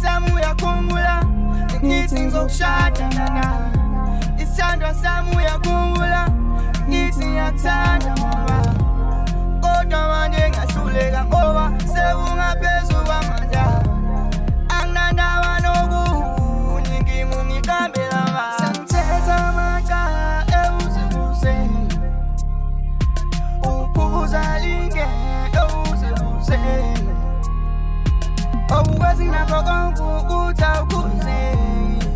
sami uyakhumbula ngithi ngizokushada nana. Isithandwa sami uyakhumbula ngithi ngiyakuthanda mama. Kodwa manje ngahluleka ngoba sekungaphezu kwamandla. Anginandaba nokunye ngimungiqambela amanga. Sengithetha amacala ewuzebuse. Uphuza linge ewuzebuse. Awukwazi nakho konke ukuthi awukhuzeki.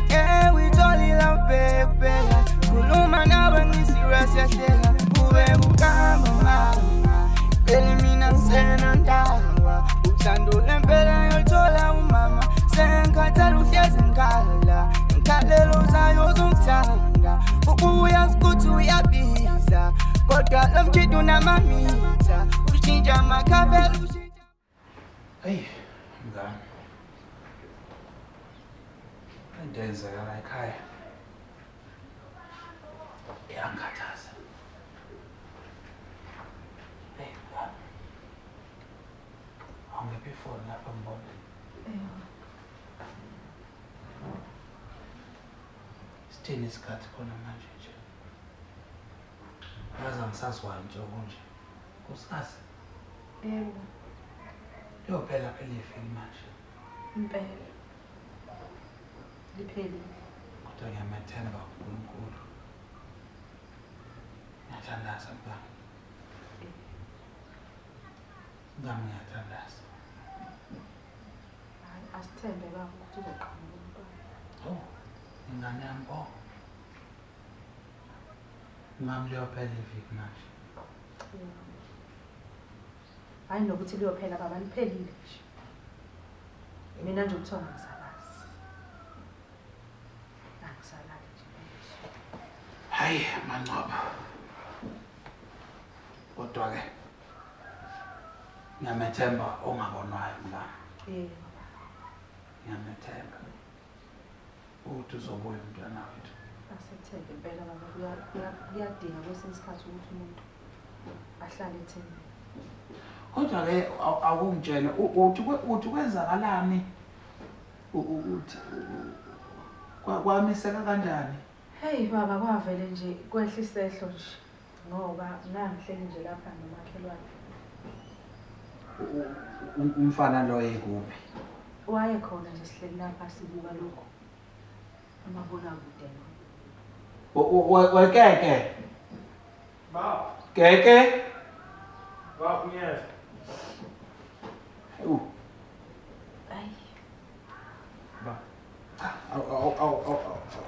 Ewuyitholile awubhekubheka. Khuluma nawe ngi-serious yahleka. Kube kuqamba amanga. Vele mina ngisenandaba. Uthando lempela ngiyolithola umama. Sengikhathele uhlezi ngikhala. Inkhalelo zayo zongithanda. Uyazi ukuthi uyabiza. Kodwa lo mjita unamamitha. Ushintsha amakhavela ushintsha. Hey, mngani. Into eyenzeka la ekhaya iyangikhathaza. Hey, mngani. Awungiphi ifoni lapha ngibone. Sithini isikhathi khona manje nje? Yazi angisazwani nhlobo nje. Nkosikazi. Yebo. Liyophela phela iviki manje. Impela. Liphelile. Kodwa ngiyamethemba uNkulunkulu. Ngiyathandaza mngani. Mngani ngiyathandaza. Hayi asithembe baba ukuthi uzoqhamuka umntwana. Oh, ingane yami oh. Mngani liyophela iviki manje. Hayi nokuthi liyophela baba liphelile nje. Mina nje ubuthongo angisabazi. Angisalali nje. Hayi Mangcobo. Kodwa ke ngiyamethemba ongabonwayo mngani. Yebo. Ngiyamethemba. Ukuthi uzobuya umntwana wethu. Asethembe impela baba kuyadinga kwesinye isikhathi ukuthi umuntu ahlale ethembile. Kodwa ke awungitshele uthi uthi kwenzakalani uthi kwamiseka kanjani? Hey baba kwavele nje kwehla isehlo nje ngoba ngangihleli nje lapha nomakhelwane. Umfana lo ekuphi? Wayekhona nje sihleli lapha sibuka lokhu umabonakude lo. Wekeke. Baba. Keke. Baba ngiyezwa. Uh. Ayi. Ba. Cha,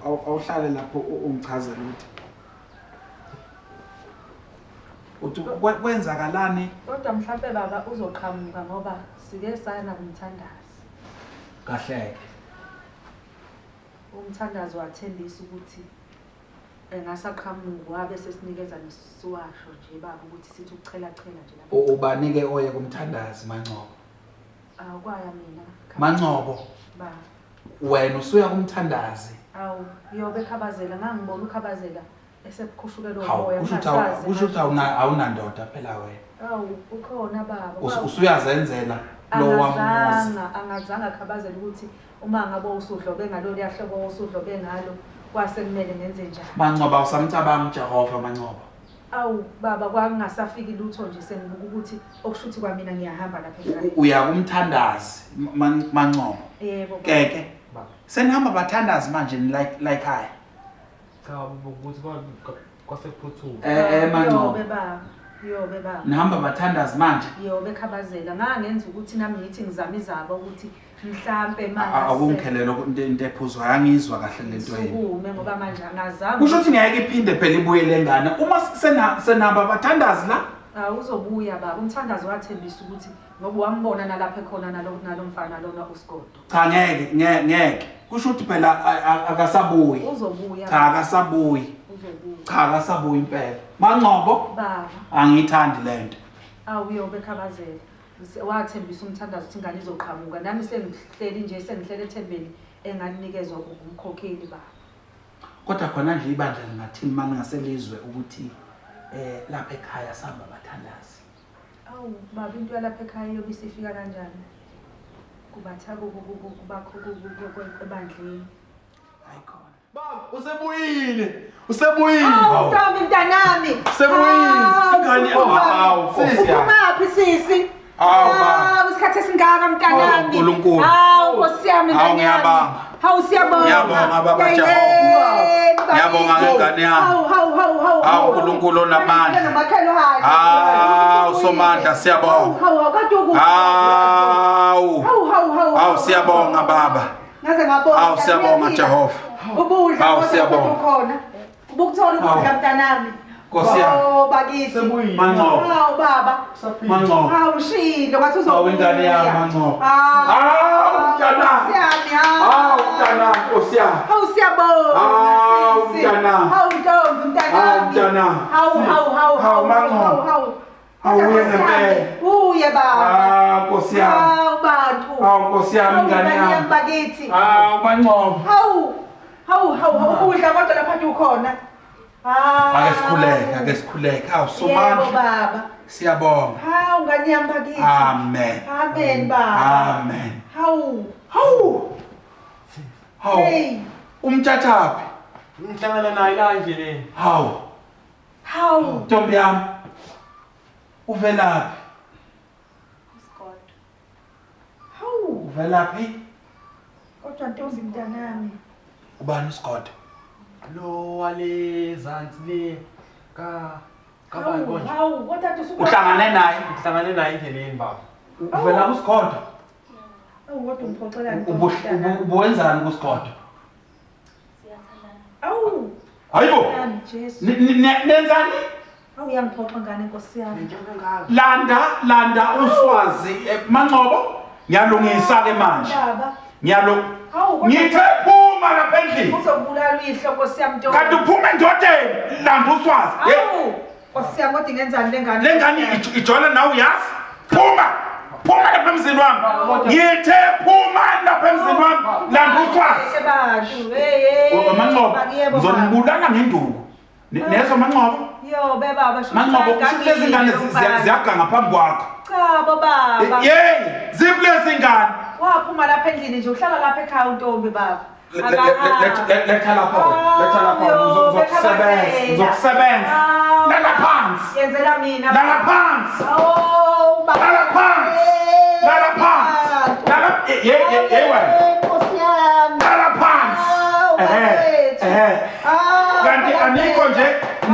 awuhlale lapho ungichazele ukuthi uthi kwenzakalani? Kodwa mhlampe baba uzoqhamuka ngoba sike saya nakumthandazi. Kahleke. Umthandazi wathembisa ukuthi engasaqhamuki wabe sesinikeza nesiwasho nje baba ukuthi sithi ukuchela chela nje lapha. Ubani-ke oye kumthandazi Mangcobo? Awu kwaya mina. Mangcobo. Ba. Wena usuya kumthandazi. Awu yobe khabazela ngangibona ukhabazela esekhushukelwa Hawu umoya kusho ukuthi ngingasazi kusho ukuthi manje. awunandoda phela wena. Awu ukhona baba. Usuyazenzela lo wamuzi. Angazanga angazanga akhabazela ukuthi uma ngabe usudlobe ngalo liyahlobo usudlobe ngalo kwase kumele ngenze njani. Mangcobo awusamcabangi uJehova Mangcobo. Awu baba kwangasafiki lutho nje sengibuka ukuthi okushuthi kwamina ngiyahamba lapha ekhaya. Uya kumthandazi Mangcobo. Yebo. baba. Keke. Baba. Senihamba bathandazi manje like like ekhaya. Cha baba ukuthi kwasekuphuthuma. Mangcobo. Yobe baba. Yobe baba. Nihamba bathandazi manje. Yobe khabazela ngangenza ukuthi nami ngithi ngizama izaba ukuthi mhlampe manje Awungikhelele into ephuzwayo angizwa kahle lento yenu. sukume ngoba manje angazami. Kusho ukuthi ngeke iphinde phela ibuye lengane uma senihamba bathandazi la. Awuzobuya baba umthandazi wathembisa ukuthi ngoba wambona nalapha ekhona nalo nalomfana lona uSigodo. Cha ngeke ngeke. Kusho ukuthi phela akasabuyi. Uzobuya. Cha akasabuyi. Uzobuya. Cha akasabuyi impela. Mangcobo Baba angiyithandi lento. awuyobe khabazela. Wathembisa umthandazo ukuthi ingane izoqhamuka nami sengihleli nje sengihlele ethembeni engalinikezwa umkhokheli baba. Kodwa khona nje ibandla lingathini uma ningaselizwe ukuthi lapha ekhaya sihamba bathandazi. Awu baba into yalapha ekhaya iyobe isifika kanjani? Kubatha kubakho ebandleni. Hayi khona. Baba, usebuyile. Usebuyile. Hawu ntombi mntanami. Usebuyile. Hawu, Ingane uphuma- hawu, sisi. Uphumaphi sisi? Hawu, baba. Hawu isikhathi esingaka mntanami. Hawu, Nkulunkulu. Hawu Nkosi yami Hawu, ngane yami. ngiyabonga. Hawu siyabonga. Ngiyabonga, Baba Yey, Jehova. yey, Ngiyabonga bakithi. ngengane yami. Hawu hawu hawu hawu. Hawu, Nkulunkulu onamandla. Nomakhelwane. Hawu, Somandla, siyabonga. Hawu hawu kade ukuphi? Hawu. Hawu hawu hawu. Hawu siyabonga baba. Ngaze ngabonga. Hawu siyabonga Jehova. Ubudla Hawu, kodwa siyabonga. kodwa ukhona. Ubukuthola ukudla mntanami. Nkosi yami. Oh bakithi. Usebuyile. Mangcobo. Hawu baba. Mangcobo. Hawu shilo ngathi uzobuya. Hawu ingane yami Mangcobo. Hawu. Hawu mntanami. Nkosi yami, hawu. Hawu mntanami Nkosi yami. Hawu siyabonga. Hawu, sisi. mntanami. Hawu ntombi mntanami. Hawu, mntanami. Hawu hawu hawu Hawu, Mangcobo. hawu hawu. Hawu, Kodwa uye Nkosi yami, ngempela. Uye baba. Ah Nkosi yami. Hawu bantu. Hawu Nkosi yami Hawu, ingane ingane yami. bakithi. Hawu Mangcobo. Hawu. Hawu hawu hawu ukudla kodwa lapha ukhona. Hawu. Ake sikhuleke, ake sikhuleke. Hawu Yebo Somandla. baba. Siyabonga. Hawu ngane yami bakithi. Amen. Amen baba. Amen. Hawu. Hawu. Hawu. Hey. Umtshathaphi? Ngihlangana naye la endleleni. Hawu. Hawu. Ntombi yami. Uvelaphi? Isigodo. Hawu. Uvelaphi? Kodwa ntombi mntanami. Ubani usigodo? Lo wale zansi le ka kabani Hawu, konje. hawu, kodwa usuku Uhlangane naye? Ngihlangane naye endleleni baba. Uvela kusigodo? Awu kodwa ungiphoxelani ntombi mntanami. Ubuwenzani kusigodo? Awu. Hayibo. Mntanami, Jesu. Nenzani? Awu uyangiphoxa ngane Nkosi yami. Landa landa uswazi Mangcobo. Ngiyalungisa ke manje. Baba. Ngiyalo. Hawu kodwa Ngithe phuma lapha endlini. uzokubulala uyihlo Nkosi yami ntombi. Kanti uphuma endodeni landa uswazi. Hey, Hawu. Nkosi yami kodwa ingenzani le ngane? Le ngane ijola nawe uyazi? Phuma. Phuma lapha emzini wami. Ngithe phuma lapha emzini wami. Landa uswazi. Bantu. Hey hey. Mangcobo, Yebo, baba. ngizonibulala ngenduku. Nezwa Mangcobo? Yo be baba shuthi Mangcobo, kusho ukuthi lezi ngane ziyaganga phambi kwakho. Cha bo baba. Yey, ziphi lezi ngane? Waphuma lapha endlini nje uhlala lapha ekhaya untombi baba. Letha lapha wena. Letha lapha wena. Ngizokusebenza. Ngizokusebenza. Lala phansi. Yenzela mina. Lala phansi. Oh baba. Lala phansi. Lala phansi. Lala ye ye ye wena. Nkosi yami. Lala phansi. Hawu, Ehhe. bakwethu. Ehhe. Hawu, Kanti anikho nje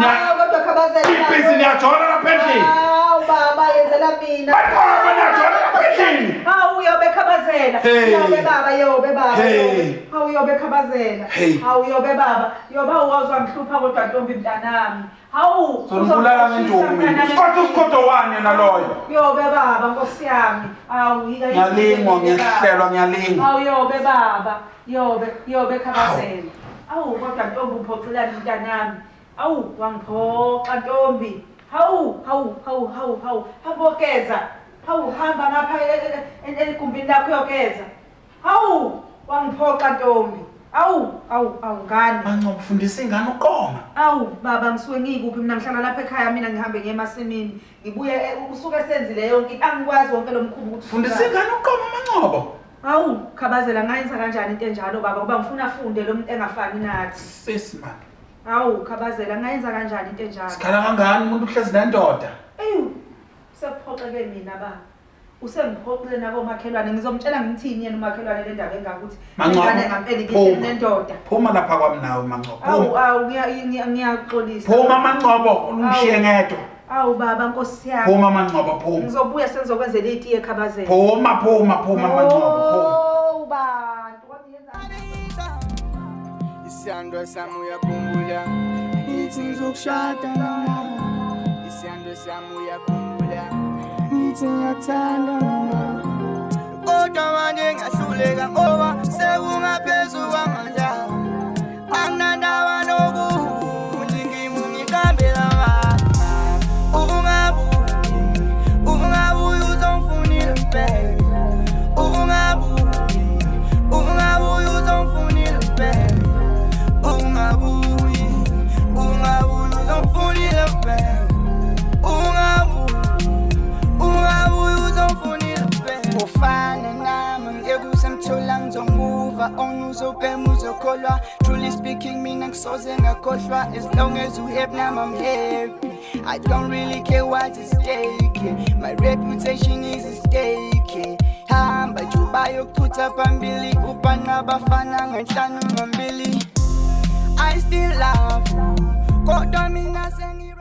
Hawu, kodwa khabazela. ibhizi niyajola lapha endlini. Hawu baba yenzela mina. Baqoba niyajola lapha endlini. Hawu uyobe khabazela. Hey. Yobe baba yobe baba. Hey. yobe. Hawu uyobe khabazela. Hey. Hawu uyobe baba. Yoba uwazwa ngihlupha kodwa ntombi mntanami. Hawu Uzonibulala uzokushisa ngenduku mina. mntanami. Usikhotha usikhotho wani yena loyo? Yobe baba Nkosi yami. Hawu yika Ngiyalingwa ngiyahlelwa ngiyalingwa. Hawu yobe baba. Yobe yobe khabazela. Awu kodwa ntombi uphoxelani mntanami. Awu wangiphoxa ntombi. Hawu hawu hawu hawu hawu. Hamba ogeza. Hawu hamba ngapha egumbini lakho uyogeza. Hawu wangiphoxa ntombi. Awu awu awu ngane. Mangcobo ufundisa ingane uqoma. Awu baba ngisuke ngikuphi mina ngihlala lapha ekhaya mina ngihambe ngiye emasimini. Ngibuye usuke senzile yonke into angikwazi wonke lo mkhuba ukuthi Fundisa usuka. ingane uqoma Mangcobo. Hawu khabazela ngayenza kanjani into enjalo baba ngoba ngifuna afunde lo muntu engafani nathi. Sisi man. Hawu khabazela ngayenza kanjani into enjalo? Sikhala kangani umuntu uhlezi nendoda? Eyu sekuphoxeke mina baba. Usengiphoxile nakomakhelwane ngizomtshela ngithini yena umakhelwane le ndaba engaka ukuthi Mangcobo, ingane ngampela ibihleli phuma. nendoda. Phuma lapha kwami nawe Mangcobo. Awu Phuma. awu ngiyaxolisa. Phuma Mangcobo, ungishiye ngedwa. Awu baba Nkosi yami. Phuma Mangcobo, phuma. Ngizobuya sengizokwenzela itiye khabazela. Phuma phuma phuma Mangcobo, phuma. Oh bantu kodwa yenzani? Isiyandwa sami uyakhumbula ngithi ngizokushada nawe. Isiyandwa sami uyakhumbula ngithi ngiyakuthanda nawe. Kodwa manje ngahluleka ngoba sekungaphezu kwamandla. Anginandaba nokunye ngiqambela amanga. Ukungabuyi, ukungabuyi uzongifunile impela. Ukungabuyi, ukungabuyi uzongifunile impela. Ungabuyi, ungabuyi uzongifunile impela. Ungabuyi, ungabuyi uzongifunile impela. Ufana nami Mangikuthola ngizomuva on, uzobhema uzokholwa. Truly speaking, mina ngisoze ngakhohlwa. As long as you happy, now I'm happy. I don't really care what is stake, my reputation is at stake. Hamba juba yokuchutha phambili, ubhanqa abafana ngenhlanu ngambili. I still love you, kodwa mina sengi